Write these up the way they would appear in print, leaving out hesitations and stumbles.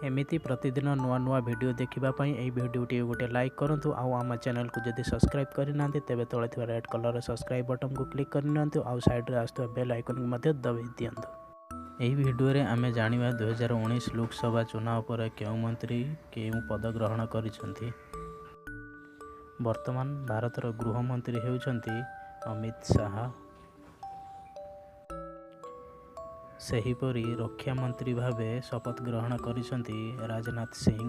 ଏମିତି ପ୍ରତିଦିନ ନୂଆ ନୂଆ ଭିଡ଼ିଓ ଦେଖିବା ପାଇଁ ଏହି ଭିଡ଼ିଓଟିକୁ ଗୋଟେ ଲାଇକ୍ କରନ୍ତୁ, ଆଉ ଆମ ଚ୍ୟାନେଲକୁ ଯଦି ସବସ୍କ୍ରାଇବ୍ କରିନାହାନ୍ତି ତେବେ ତଳେ ଥିବା ରେଡ଼୍ କଲର୍ର ସବସ୍କ୍ରାଇବ୍ ବଟନ୍କୁ କ୍ଲିକ୍ କରିନିଅନ୍ତୁ, ଆଉ ସାଇଡ଼୍ରେ ଆସୁଥିବା ବେଲ୍ ଆଇକନ୍କୁ ମଧ୍ୟ ଦବାଇ ଦିଅନ୍ତୁ। ଏହି ଭିଡ଼ିଓରେ ଆମେ ଜାଣିବା 2019 ଲୋକସଭା ଚୁନାବ ପରେ କେଉଁ ମନ୍ତ୍ରୀ କେଉଁ ପଦ ଗ୍ରହଣ କରିଛନ୍ତି। ବର୍ତ୍ତମାନ ଭାରତର ଗୃହମନ୍ତ୍ରୀ ହେଉଛନ୍ତି ଅମିତ ଶାହା। ସେହିପରି ରକ୍ଷା ମନ୍ତ୍ରୀ ଭାବେ ଶପଥ ଗ୍ରହଣ କରିଛନ୍ତି ରାଜନାଥ ସିଂ।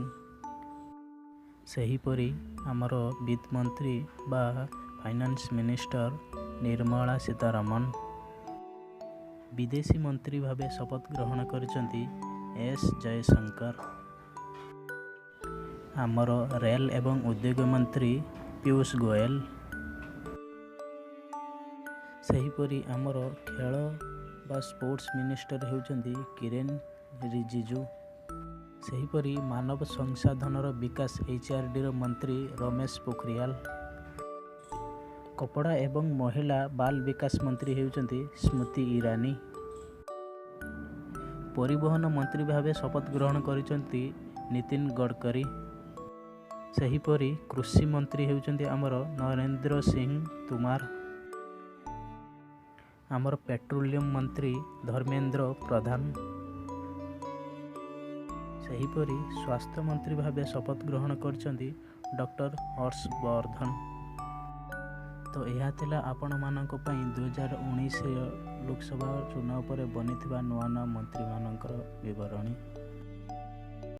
ସେହିପରି ଆମର ବିତ୍ତ ମନ୍ତ୍ରୀ ବା ଫାଇନାନ୍ସ ମିନିଷ୍ଟର ନିର୍ମଳା ସୀତାରମଣ। ବିଦେଶୀ ମନ୍ତ୍ରୀ ଭାବେ ଶପଥ ଗ୍ରହଣ କରିଛନ୍ତି ଏସ୍ ଜୟଶଙ୍କର। ଆମର ରେଲ ଏବଂ ଉଦ୍ୟୋଗ ମନ୍ତ୍ରୀ ପୀୟୁଷ ଗୋଏଲ। ସେହିପରି ଆମର ଖେଳ ବା ସ୍ପୋର୍ଟସ୍ ମିନିଷ୍ଟର ହେଉଛନ୍ତି କିରେନ ରିଜିଜୁ। ସେହିପରି ମାନବ ସଂସାଧନର ବିକାଶ ଏଚ୍ ଆର୍ ଡିର ମନ୍ତ୍ରୀ ରମେଶ ପୋଖରିଆଲ। କପଡ଼ା ଏବଂ ମହିଳା ବାଲ ବିକାଶ ମନ୍ତ୍ରୀ ହେଉଛନ୍ତି ସ୍ମୃତି ଇରାନୀ। ପରିବହନ ମନ୍ତ୍ରୀ ଭାବେ ଶପଥ ଗ୍ରହଣ କରିଛନ୍ତି ନୀତିନ ଗଡ଼କରୀ। ସେହିପରି କୃଷି ମନ୍ତ୍ରୀ ହେଉଛନ୍ତି ଆମର ନରେନ୍ଦ୍ର ସିଂ ତୋମାର। ଆମର ପେଟ୍ରୋଲିୟମ ମନ୍ତ୍ରୀ ଧର୍ମେନ୍ଦ୍ର ପ୍ରଧାନ। ସେହିପରି ସ୍ୱାସ୍ଥ୍ୟ ମନ୍ତ୍ରୀ ଭାବେ ଶପଥ ଗ୍ରହଣ କରିଛନ୍ତି ଡକ୍ଟର ହର୍ଷବର୍ଦ୍ଧନ। ତ ଏହା ଥିଲା ଆପଣମାନଙ୍କ ପାଇଁ 2019 ଲୋକସଭା ଚୁନାବ ପରେ ବନିଥିବା ନୂଆ ନୂଆ ମନ୍ତ୍ରୀମାନଙ୍କର ବିବରଣୀ।